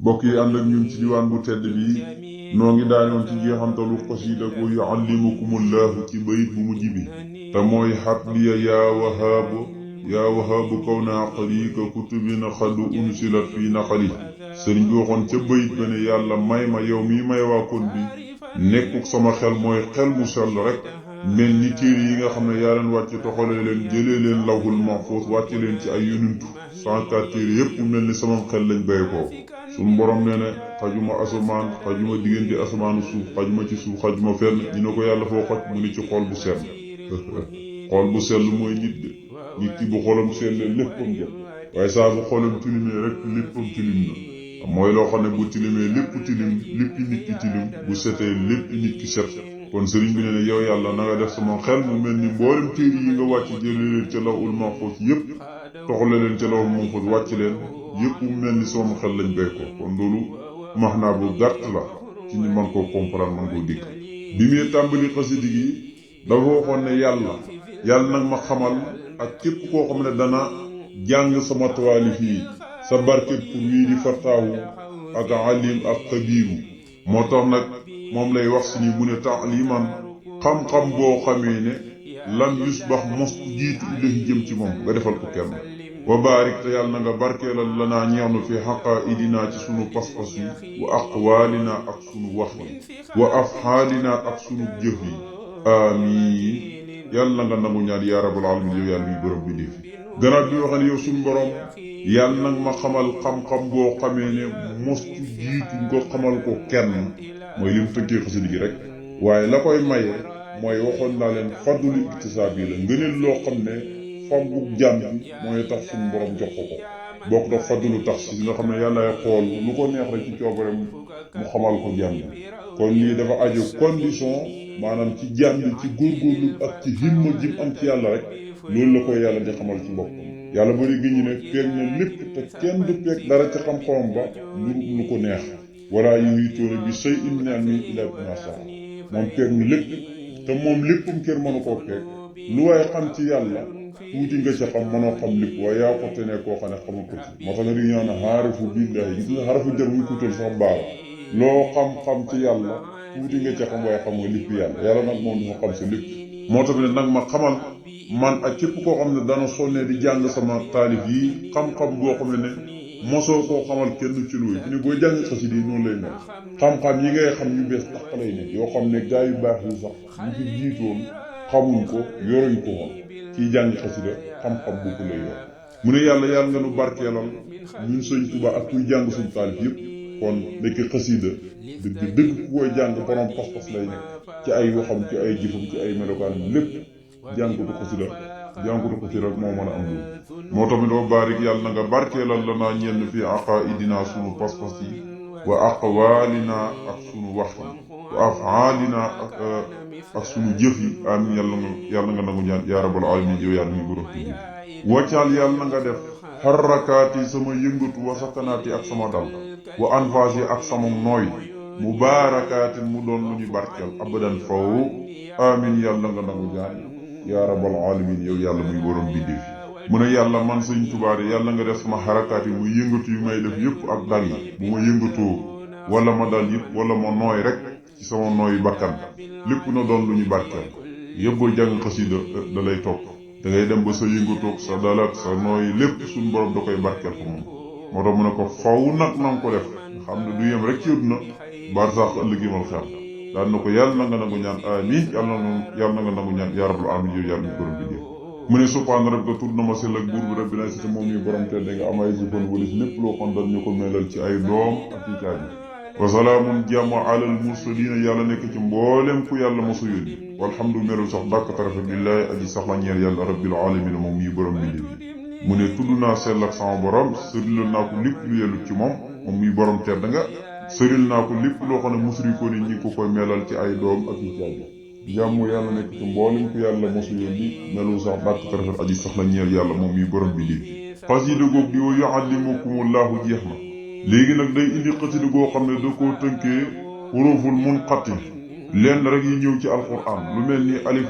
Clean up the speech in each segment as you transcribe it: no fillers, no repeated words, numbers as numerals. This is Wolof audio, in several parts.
bokk yi ànd ak ñun ci diwaan bu tedd bi noo ngi daanoon ci jeexantalu xasiida gu yuallimukumullahu ci bayit bu mujj bi te mooy xabliya yaa wahaabu kaw na aqrika kutubin xadu unsilat fii naqali sëriñ bi waxoon ca bayit ba ne yàlla may ma yow mii may waakoon bi nekkuk sama xel mooy xel mu sell rek mel ni téere yi nga xam ne yaa leen wàcc toxalee leen jëlee leen lawhul mahfuus wàcce leen ci ay yonantu 104 téere yépp mu mel ni sama xel lañ bay ko suñu borom nee na xajuma asamaan xajuma diggante asamaanu suuf xajuma ci suuf xajuma fenn dina ko yàlla foo xoj mu ni ci xol bu sell xol bu sell mooy nit de nit ki bu xolam sellee léppam jëm waaye saa bu xolam tilimee rek léppam tilim na mooy loo xam ne bu tilimee lépp tilim léppi nit ki tilim bu setee léppi nit ki set kon sëriñ bi ne yow yàlla na nga def sama xel mu mel ni mboolem téere yi nga wàcc jëlee leen ca lawhul mahfuus yépp toxale leen ca lawhul mahfuus wàcc leen yépp mu mel ni sama xel lañ bay ko kon loolu max naa bu gàtt la ci ñu mën koo comprendre mën koo dikk bi muy tàmbali xasida gi dafa waxoon ne yàlla nag ma xamal ak képp koo xam ne dana jàng sama tawaalif yi sa barke pour wii di fartaawu ak alim ak kabiru moo tax nag moom lay wax si ni mu ne taaliman xam-xam boo xamee ne lam yusbax mos jiitu ilahi jëm ci moom nga defal ko kenn wa baarik te yàlla na nga barkeelal lanaa ñeexnu fi xaqaa'idinaa ci sunu pas-pas yi wa aqwaalinaa ak sunu wax yi wa afxaalinaa ak sunu jëf yi amiin yàlla na nga nangu ñaan yaa rabbal aalamiin yow yàlla muy borom bi def gannaaw bi waxee ne yow sunu borom yàlla nag ma xamal xam-xam boo xamee ne mostu jiitu nga xamal ko kenn mooy li mu tënkee xasida gi rek waaye la koy maye mooy waxoon naa leen fadlu iktisaab yi la ngëneel loo xam ne faggu jàmm bi mooy tax suñu borom jox ko bokk da fadlu tax si nga xam ne yàllaay xool lu ko neex rek ci coobareem mu xamal ko jàmm bi kon lii dafa aju condition maanaam ci jàmm bi ci góorgóorlu ak ci himma jim am ci yàlla rek loolu la koy yàlla di xamal ci bopp yàlla bari gi ñu ne peeg na lépp te kenn du peeg dara ci xam-xamam ba lu ko neex wala yuhituuna bi shay'in min ilmihi illaa bimaa shaa moom peeg na lépp te moom léppam kër mënu koo peeg lu waaye xam ci yàlla tuuti nga ca xam mënoo xam lépp waaye yaa ko tenee koo xam ne xamul ko ci moo tax nga di ñaan xaarifu billaahi gis nga xarafu jar muy kuutal sax baara loo xam-xam ci yàlla tuuti nga ca xam waaye xam nga lépp yàlla nag moom dafa xam si lépp moo tax ne nag ma xamal man ak képp koo xam ne dana sonnee di jàng sama taalif yi xam-xam boo xam ne mosoo koo xamal kenn ci luy fi ne booy jàng xasida yi noonu lay mel xam-xam yi ngay xam yu bees tax lay ne yoo xam ne gaa yu baax yi sax ñu fi jiitoon xamuñ ko yoruñ ko woon ciy jàng xasida xam-xam boobu lay yor mu ne yàlla nga nu barkeelal ñun Sëñ Tuubaa ak kuy jàng suñu taalif yëpp kon nekk xasida dëgg ku koy jàng borom pas-pas lay nekk ci ay waxam ci ay jëfam ci ay melokaanam lépp jàngatu xasida rek moo mën a am loolu moo tamit wa baarik yàlla na nga barkeelal la naa ñenn fi aqaa'idinaa sunu pas-pas yi wa aqwaalinaa ak sunu wax yi wa af'aalinaa ak sunu jëf yi amiin yàlla nga nangu ñaan yaa rabbal aalamiin yow yàlla ñu borom bi waccaal yàlla na nga def xarakaati sama yëngatu wa sakanaati ak sama dal wa anfaasi ak sama nooy mubaarakaati mu doon lu ñu barkeel abadan faw amiin yàlla nga nangu ñaan yaa rabbal aalamiin yow yàlla muy borom bi def mu ne yàlla man Sëñ Tuubaa yàlla nga def sama xarakaat yi muy yëngatu yu may def yëpp ak dal yi bu ma yëngatoo wala ma dal yëpp wala ma nooy rek ci sama nooy bakkan lépp na doon lu ñu barkeel yëpp booy jàng xasida da lay topp da ngay dem ba sa yëngatoog sa dal ak sa nooy lépp suñu borom da koy barkeel ko moom moo tax mu ne ko faw nag nanga ko def xam ne du yem rek ci àddina baar sax ëllëg yimal xel daan na ko yàlla na nga nangu ñaan amiin yàlla na nga nangu ñaan yaa rabbal aalamiin yow yàlla ñu borom bi mu ne subhaana rabbika tur na ma sell ak buur bi rabbil izzati moom yi borom te da nga am ay jikkoon walis lépp loo xam dañ ñu ko melal ci ay doom ak i caabi wa salaamun jàmm alal mursaliina yàlla nekk ci mboolem ku yàlla mosu yónni walhamdu melul sax dàkk tarafe billaahi aji sax la ñeel yàlla rabbil aalamiin moom yi borom bi mu ne tudd naa sell ak sama borom sërilal naa ko lépp lu yellut ci moom yi borom te da nga sëril naa ko lépp loo xam ne musrikoon yi ñi ko koy melal ci ay doom ak i caabi jàmm yàlla nekk ci mboolem ku yàlla mosu yónni melu sax dàkk tarafet aji sax la ñeel yàlla moom yi borom bi lii xasida goog di wa yuallimukumullahu jeex na léegi nag day indi xasida goo xam ne da koo tënkee huruful munqati lenn rek yi ñëw ci alquran lu mel ni alif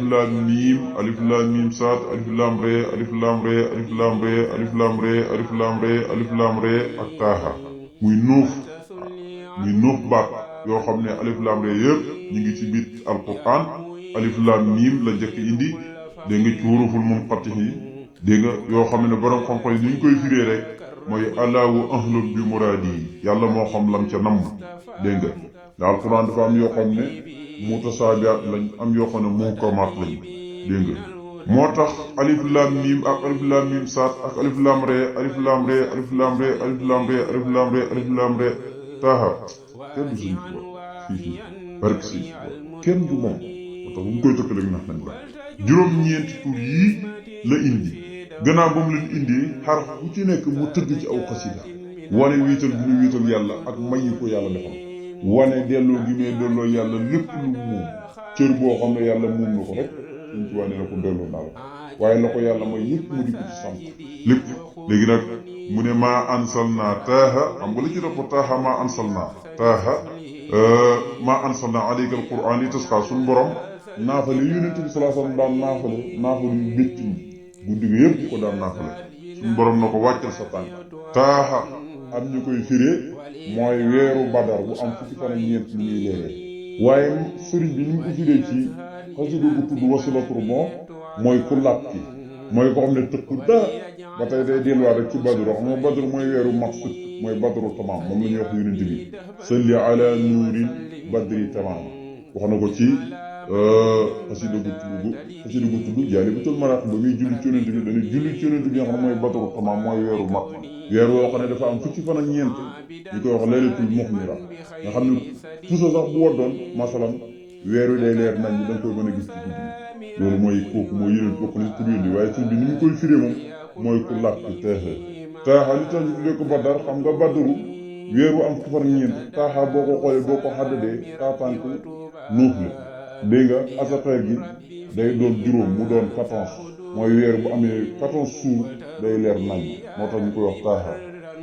laam miim saad alif laam ree alif laam ree alif laam ree alif laam ree alif laam ree alif laam ree ak taaha muy 9 muy 9 baat yoo xam ne alif laam ree yëpp ñu ngi ci biir alquran alif laam miim la njëkk indi dégg nga ci huruful munqatihi yi dégg nga yoo xam ne borom xam-xam yi ni ñu koy firee rek mooy allahu ahlun bi muraadi yi yàlla moo xam lam ca namm dégg nga da alquran dafa am yoo xam ne mutasaabihaat lañ am yoo xam ne muhkamaat lañ dégg nga moo tax alif laam miim ak alif laam miim saat ak alif laam ree alif laam ree alif laam ree alif laam ree alif laam ree alif laam ree taaha kenn du suñu fii barke si kenn du moom moo tax bu ñu koy tëkkale nax nañ la juróom-ñeenti tur yii la indi gannaaw ba mu leen indi xaraf bu ci nekk mu tëgg ci aw xasida wane wiital bi mu wiital yàlla ak may yi ko yàlla defal wane delloo gi may delloo yàlla lépp lu moom cër boo xam ne yàlla moom na ko rek suñ ci wane la ko delloo naa la waaye la ko yàlla may yëpp mu di ko ci sant lépp léegi nag mu ne maa ansal naa taaha xam nga la ci topp taaha maa ansal naa taaha maa ansal naa alayka alquran li tasqa suñ borom naafale yonent bi sallallahu alayhi wasallam daan naafale yu métti yi guddi gi yëpp di ko daan naafale suñ borom na ko wàccal sa tànk taaha am ñu koy firee mooy weeru badar bu am fukki fan ak ñeent lu ñuy leeree waaye sëriñ bi ni mu ko firee ci xasida bu tudd wasilatul moo mooy ku làpp ki mooy ko xam ne tëkku dara ba tey day delluwaat rek ci badru xam nga badru mooy weeru mat sëkk mooy badru tamaam moom la ñuy wax yonent bi salli ala nuurin badri tamaam wax na ko ci xasida gu tudd jaalibatul maraq ba muy julli ci yonent bi dañuy julli ci yonent bi nga xam ne mooy badru tamaam mooy weeru mat weer woo xam ne dafa am fukki fan ak ñeent ñu koy wax laylatul muxmira nga xam ne puso sax bu waddoon masalan weer wi day leer nañ da nga koy mën a gis ci guddi loolu mooy kooku mooy yeneen bokk nañ tur yi waaye tur bi ni ñu koy firee moom mooy ku làkk taaxa li tax ñu tuddee ko badar xam nga badaru weer wu am fukki fan ak ñeent taaxa boo ko xoolee boo ko xaddadee taatank nuux la dégg nga asaqeer gi day doon juróom mu doon 14 mooy weer bu amee 14 jours day leer nañ moo tax ñu koy wax taaxa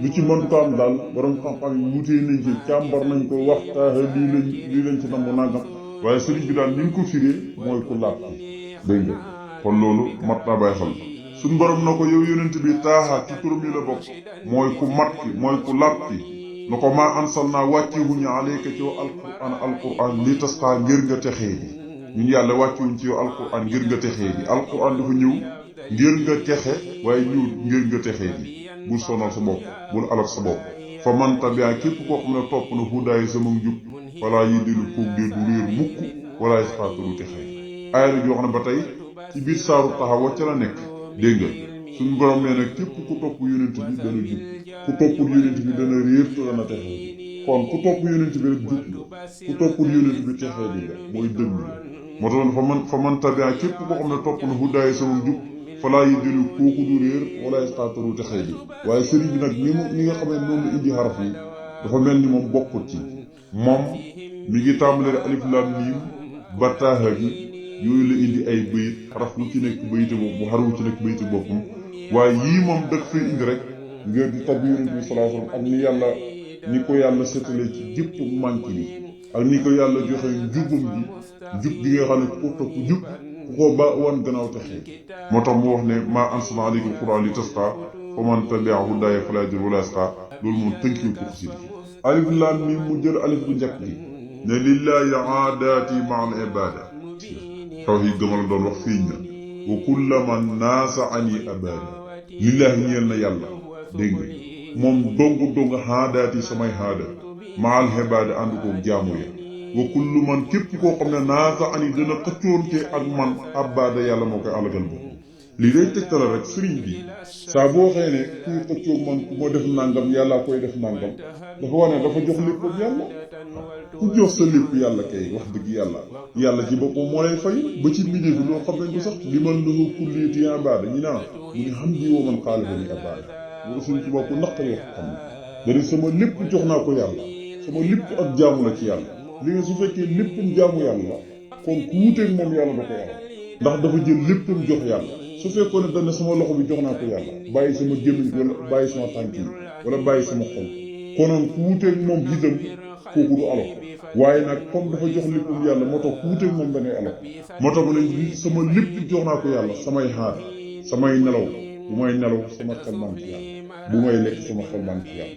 lu ci mën ko am daal borom xam-xam yi wutee nañ ci càmbar nañ ko wax taaxa lii lañ ci namm nangam waaye sëriñ bi daal ni ñu ko firee mooy ku làpp dégg nga kon loolu mat naa bàyyi xel suñ borom na ko yow yonent bi taaxa ci turam yi la bokk mooy ku mat ki mooy ku làpp ki na ko maa ansal naa wàccewuñu alayka ci yow alquran li tasqaa ngir nga texee ji ñun yàlla wàccewuñ ci yow alquran ngir nga texee ji alquran dafa ñëw ngir nga texe waaye ñëw ngir nga texee ji bul sonal sa bopp bul alal sa bopp fa man tabia képp koo xam ne topp na hudaay sama njub walaa yi dilu koog dee du réer mukk walaa yasfaatalu texee aaya la joo xam ne ba tey ci biir saaru taxa wacca la nekk dégg nga suñu borom nee na képp ku topp yonent bi dana jub ku toppul yonent bi dana réer te dana texee kon ku topp yonent bi rek jub la ku toppul yonent bi texee bi la mooy dëgg la moo tax fa man tabia képp koo xam ne topp na hudaay sama njub falaa yi dilu kooku du réer wala yasfaatalu texee bi waaye sëriñ bi nag ni nga xam ne noonu la indi xaraf yi dafa mel ni moom bokkut ci moom mi ngi tàmbalee alif laam miim ba taaha gi yooyu la indi ay bayit xaraf lu ci nekk bayite boobu bu xaru ci nekk bayite boppam waaye yii moom dëkk fay indi rek ngir di tab yonent bi sallallahu alayhi wasallam ak ni ko yàlla setalee ci jëpp manque bi ak ni ko yàlla joxe njubam bi njub gi nga xam ne ku ko topp jub ku ko ba wan gannaaw texee moo tax mu wax ne maa anzalnaa alayka al-qur'aana litasqaa fa man tabi'a hudaaya falaa yadillu wa laa yashqaa loolu moom tënkee ko xasida alif laam miim mu jël alif bu njëkk bi ne lillaahi aadaati ma'al ibaada tawhiid gëma la doon wax fiiñ na wa kulla man naasa ani abaada lillaahi ñeel na yàlla dégg nga moom dong aadaati samay aada ma'al ibaada ànd koog jaamu ya wa kullu man képp koo xam ne naasa ani dana xëccoonte ak man abaada yàlla moo koy alagal bo lii day tegtala rek sëriñ bi saa boo xëy ne kuy xëccoog man ku ma def nangam yàlla koy def nangam dafa wane dafa jox lépp yàlla ku jox sa lépp yàlla kay wax dëgg yàlla ci boppam moo lay fay ba ci milieu bi loo xam nañ ko sax li man lahu kulliyati abaada ñu naan mu ne xam di woo man xaalifa ni abaada boo suñ ci bopp naqari wax xam ne dani sama lépp jox naa ko yàlla sama lépp ak jaamu la ci yàlla li nga su fekkee léppam jaamu yàlla kon ku wuteeg moom yàlla da ko yàlla ndax dafa jël léppam jox yàlla su fekkoon ne dañ ne sama loxo bi jox naa ko yàlla bàyyi sama gémmiñ wala bàyyi sama tànk yi wala bàyyi sama xol konoon ku wuteeg moom itam kooku du alo waaye nag comme dafa jox léppam yàlla moo tax ku wuteeg moom da ngay alo moo tax ma ne sama lépp jox naa ko yàlla samay xaar samay nelaw bu may nelaw sama xel man ci yàlla bu may lekk sama xel man ci yàlla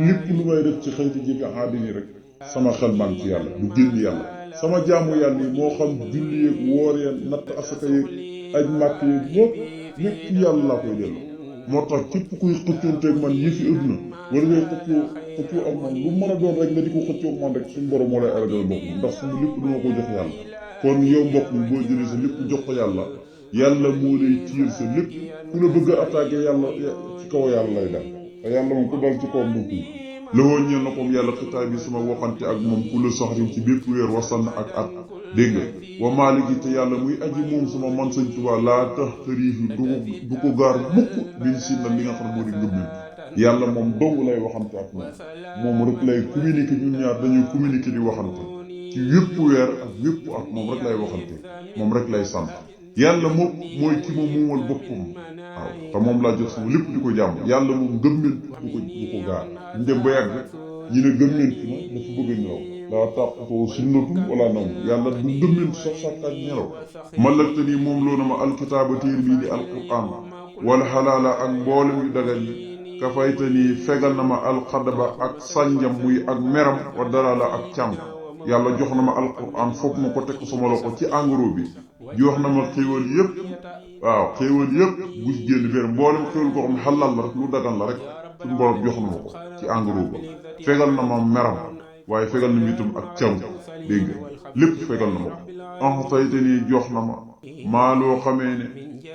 lépp lu may def ci xëyti jëfi aada nii rek sama xel man ci yàlla du génn yàlla sama jaamu yàlla yi moo xam julli yeeg woor yeeg natt asaka yeeg aj màkk yeeg lépp yàlla laa koy delloo moo tax képp kuy xëccoonteeg man yëfi ëdduna wala ngay xëccoo ak man lu mën a doon rek nga di ko xëccoo ak man rek suñu borom moo lay aragal bopp ndax sama lépp dama ko jox yàlla kon yow mbokk mi boo jëlee sa lépp jox ko yàlla yàlla moo lay tiir sa lépp ku la bëgg a attaqué yàlla ci kaw yàlla lay dal te yàlla moom ku dal ci kawam du kii la woon ñeen na comme yàlla xitaay bi sama waxante ak moom ku la soxrin ci bépp weer wasan ak at dégg nga wa maaliki te yàlla muy aji moom sama man Sëñ Tuubaa laa tax tariifi du ko gaar mukk biñ si na li nga xam ne moo di ngëmmen yàlla moom dong lay waxante ak moom rek lay communiquer ñun ñaar dañuy communiquer di waxante ci wépp weer ak wépp at moom rek lay waxante moom rek lay sant yàlla moom mooy ki ma moomal boppam waaw te moom laa jox sama lépp di ko jàmm yàlla moom gëmmentu du ko gaar ñu dem ba yàgg ñi ne gëmmentu na dafa bëgg a ñëw daa tàqatoo sunnatu wala naw yàlla du gëmmentu sax sàkkaat ñelaw malakta nii moom loo na ma alkitaaba téer bii di alquran wala xalaala ak mboolem yu dagal yi kafayta nii fegal na ma alxadaba ak sànjam muy ak meram wa dalala ak càmm yàlla jox na ma alquran foog ma ko teg ko sama loxo ci engrais bi jox na ma xéewal yëpp waaw xéewal yëpp gus génn benn mboolem xéewal koo xam ne xalal la rek lu dagan la rek suñu borom jox na ma ko ci engrais ba fegal na ma meram waaye fegal na ma itam ak càmm dégg nga lépp fegal na ma ko enxtayte nii jox na ma maa loo xamee ne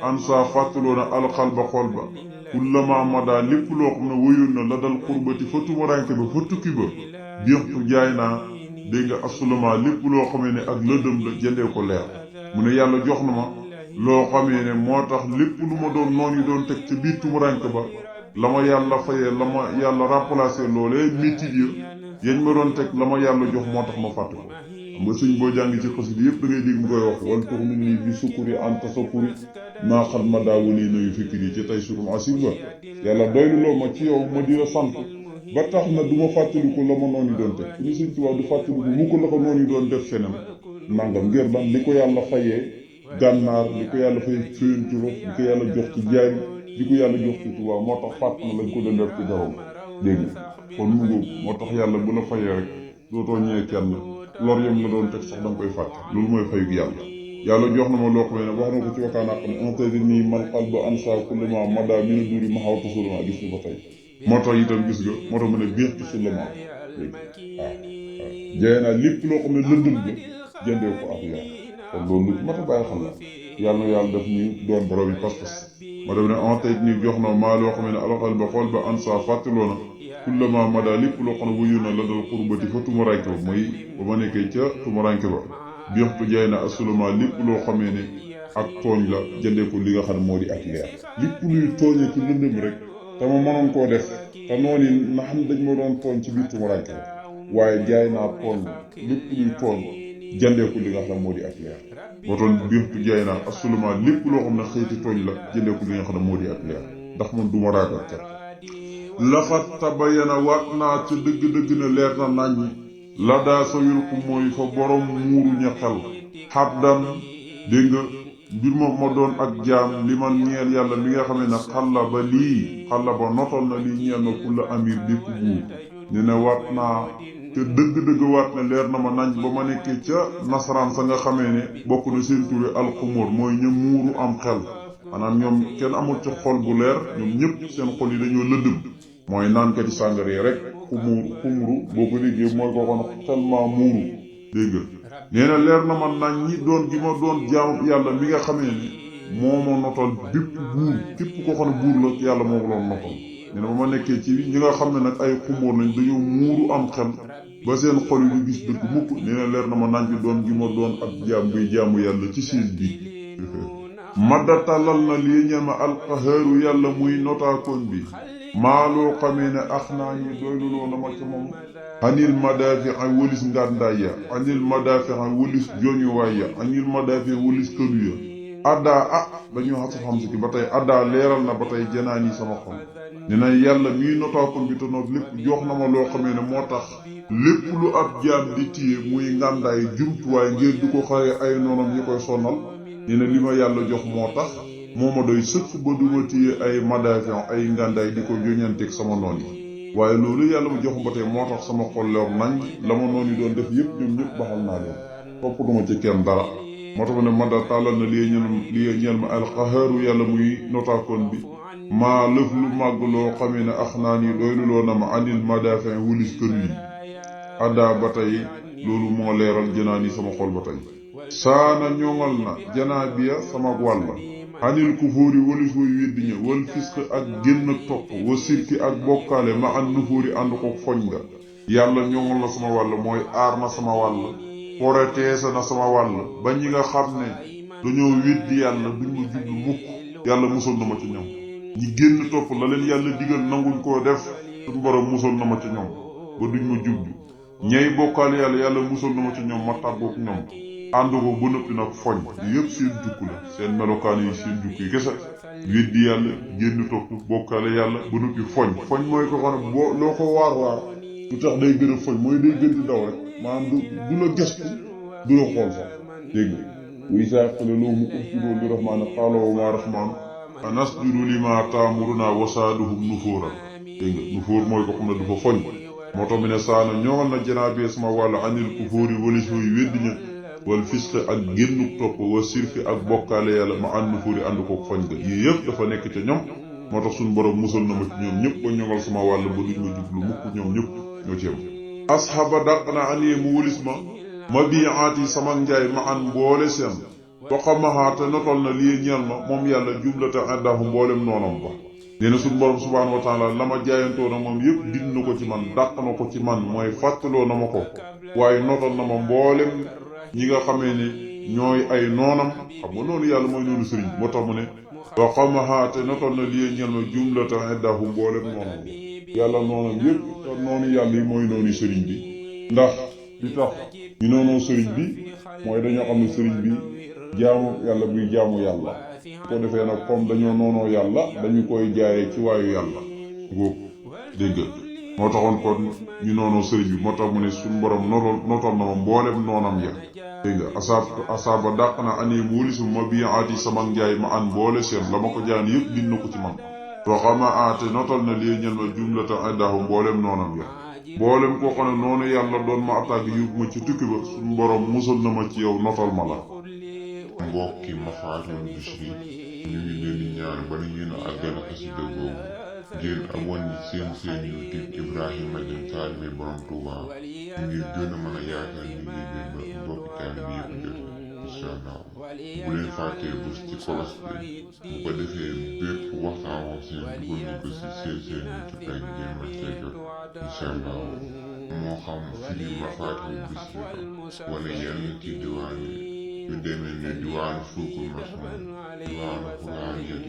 an saa fàttaloo na alxal ba xol ba kullama mada lépp loo xam ne wëyoon na la dal xurbati fa tumuranke ba fa tukki ba biixtu jaay naa dégg nga asulama lépp loo xamee ne ak lëndëm la jëndee ko leer mu ne yàlla jox na ma loo xamee ne moo tax lépp lu ma doon noon yi doon teg ca biir tumuranke ba la ma yàlla fayee la ma yàlla remplacé loolee métti ya yañ ma doon teg la ma yàlla jox moo tax ma fàtte ko xam nga suñ boo jàngi ci xasida yëpp da ngay dégg mu koy wax wal tox nit ñi bi sukkuri anta sakkuri maa xat ma daawu nii nayu fikir yi ci tey surum asib ba yàlla doylu loo ma ci yow ma di la sant ba tax na du ma fàttaliku la ma noonu doon teg ñu Sëñ Tuubaa du fàttaliku mu ko la ko noonu doon def feneen nangam ngir lan li ko yàlla fayee gànnaar li ko yàlla fay féyanturo li ko yàlla jox ci jaay li ko yàlla jox ci Tuubaa moo tax fàtt na lañ ko doon def ci daroom dégg nga kon mu ngóob moo tax yàlla bu la fayee rek dootoo ñëwee kenn lor yam la doon teg sax da nga koy fàtte loolu mooy fayug yàlla yàlla jox na ma loo xam ne wax na ko ci wakkaan ak ne interdit nii man xal ba ansa kullama mada mina duri ma xaw tusulama gis nga ba tey moo tax itam gis nga moo tax mu ne biir tusulama waaw jaay naa lépp loo xam ne lëndëm la jëndee ko ak leer kon loolu lu mat a bàyyi xel la yàlla na yàlla def ñu doon borom yi pas-pas ma dem ne interdit nii jox na maa loo xam ne alxal ba xool ba ansa fàttaloo na kullama mada lépp loo xam ne wuyu na la dal xurbati fa tumuranke ba mooy ba ma nekkee ca tumuranke ba biixtu jaay na asulama lépp loo xamee ne ak tooñ la jëndee ko li nga xam ne moo di ak leer lépp luy tooñee ci lëndëm rek te ma mënoon koo def te noonu na xam dañ ma doon tooñ ci biir tumuranke ba waaye jaay naa tooñ lépp luy tooñ jëndee ko li nga xam ne moo di ak leer boo toon biixtu jaay naa asulama lépp loo xam ne xëyti tooñ la jëndee ko li nga xam ne moo di ak leer ndax man du ma ragal kat lafat tabayana waat naa ca dëgg-dëgg ne leer na naññi la daa soyul ku mooy fa borom muuru ña xel xabdan dégg nga mbir moom ma doon ak jaam li man ñeel yàlla mi nga xam ne xalla ba notal na lii ñeel na ku la amir bépp buur ne ne waat naa te dëgg-dëgg waat ne leer na ma nañ ba ma nekkee ca nasaraan sa nga xamee ne bokk na seen turi alxumóor mooy ña muuru am xel maanaam ñoom kenn amul ci xol bu leer ñoom ñëpp seen xol yi dañoo lëndëm mooy naankati sàngara yi rek xumru boo ko déggee mooy ko kon tellement muuru dégg nga nee na leer na ma nañ ñi doon gi ma doon jaamu yàlla mi nga xamee ne moo ma notal bépp buur képp koo xam ne buur la yàlla moo ko doon notal nee na ba ma nekkee ci ñi nga xam ne nag ay xumóor nañ dañoo muuru am xel ba seen xol yi du gis dëgg mukk nee na leer na ma nañ bi doon gi ma doon ak jaam buy jaamu yàlla ci seen biir madda tàllal na lii ñeel ma alqahaaru yàlla muy notaakoon bi maa loo xamee ne ax naa ñi doyluloo na ma ca moom anil madaafi ay wëlis ngàndaay ya anil madaafi ay wëlis joñuwaay ya anil madaafi wëlis kënu ya addaa dañoo xasa xam si ki ba tey addaa leeral na ba tey janaan yi sama xol ne na yàlla mii notaakoon bi te noot lépp jox na ma loo xamee ne moo tax lépp lu ab jaam di téye muy ngàndaay jumtuwaay ngir di ko xare ay noonam ñi koy sonnal nee na li ma yàlla jox moo tax moo ma doy sëkk ba duma téye ay madaafion ay ngàndaay di ko joñanteeg sama noon yi waaye loolu yàlla mu jox ba tey moo tax sama xol leer nañ la ma noonu doon def yëpp ñoom ñëpp baxal naa leen toppatuma ci kenn dara moo tax ma ne man daal tàllal na lii ñeel ma alqahaaru yàlla muy notaakoon bi maa lëf lu màgg loo xamee ne ax naa nii doylu loo na ma anil madafin wulis kër yi addaa ba tey loolu moo leeral janaa ni sama xol ba tey saana ñoŋal na janaa biya sama wàll anil kufóori walis way weddi ña wal fisq ak génn ak topp wa sirki ak bokkaale ma an nufóori ànd ko foñ nga yàlla ñoŋal na sama wàll mooy aar na sama wàll protéger na sama wàll ba ñi nga xam ne dañoo weddi yàlla duñ ma jublu mukk yàlla musal na ma ci ñoom ñi génn topp la leen yàlla digal nanguñ koo def suñ borom musal na ma ci ñoom ba duñ ma jublu ñay bokkaale yàlla musal na ma ci ñoom ma tàggook ñoom ànd ko ba noppi nag foñ yëpp seen jukk la seen melokaan yi seen jukk yi kese weddi yàlla génn topp bokkaale yàlla ba noppi foñ mooy ko xam ne boo loo ko waar lu tax day gën a foñ mooy day gën di daw rek maanaam du la gestu du la xool sax dégg nga wa izaa qiila lahum usjudu lirrahmaani qaalu wa maa rahmaan anasjudu limaa ta'murunaa wa zaaduhum nufuuran dégg nga nufuur mooy ko xam ne dafa foñ moo tax mi ne saana ñoŋal na janaabi sama wàll anil kufóori walis yooyu weddi ña wal fisq ak génnuk topp wa sirfi ak bokkaale yàlla ma ànd nufuuri ànd ko foñ ga yii yëpp dafa nekk ca ñoom moo tax suñu borom musal na ma ci ñoom ñëpp ba ñoŋal sama wàll ba duñ ma jublu mukk ñoom ñëpp ñoo ci yem asxaba dàq na anie mu wulis ma biaati sama njaay ma an mboole seen toxamaxaate notal na lii ñeel ma moom yàlla jublata addahu mboolem noonam ba nee na suñu borom subhaanahu wa taala la ma jaayantoo na moom yëpp din na ko ci man dàq na ko ci man mooy fàttaloo na ma ko waaye notal na ma mboolem ñi nga xamee ne ñooy ay noonam xam nga noonu yàlla mooy noonu sëriñ moo tax mu ne toxamaxaate notal na lii ñeel ma jublata addahu mboolem noonam ba yàlla noonam yëpp noonu yàlla yi mooy noonu sëriñ bi ndax li tax ñu noonoo sëriñ bi mooy dañoo xam ne sëriñ bi jaamu yàlla buy jaamu yàlla ko defee nag comme dañoo noonoo yàlla dañu koy jaayee ci waayu yàlla góob dégg moo taxoon kon ñu noonoo sëriñ bi moo tax mu ne suñu borom notoon na ma mboolem noonam ya dégg nga asaaba dàq na ani mu wëlisu ma bi aati sama njaay ma an boole seen la ma ko jaan yëpp din na ko ci man too xama aate notal na lii ñel ma jumlata addahu mboolem noonam ya mboolem koo xam ne noonu yàlla doon ma attaque yóbbu ma ci tukki ba suñu borom musal na ma ci yow notal ma la mbokki Mafaatihul Bichri ñu ngi leen di ñaan ba ñu yéen a àggale xasida googu ngeen abonné seen YouTube Ibrahima Dieng taalibe Borom Touba ngir gën a mën a yaatal liggéey bi ba mbokki taalibe yëpp jot incha allah bu leen fàttee bés ci kolos bi bu ko defee bépp waxtaan wax seen dugal na ko si seen YouTube rek ngeen mën cee jot incha allah moo xam firi Mafaatihul Bichri wala yenn ci diwaan yi yu demee ne diwaanu Fuukul Masmoon diwaanu Quraaniyat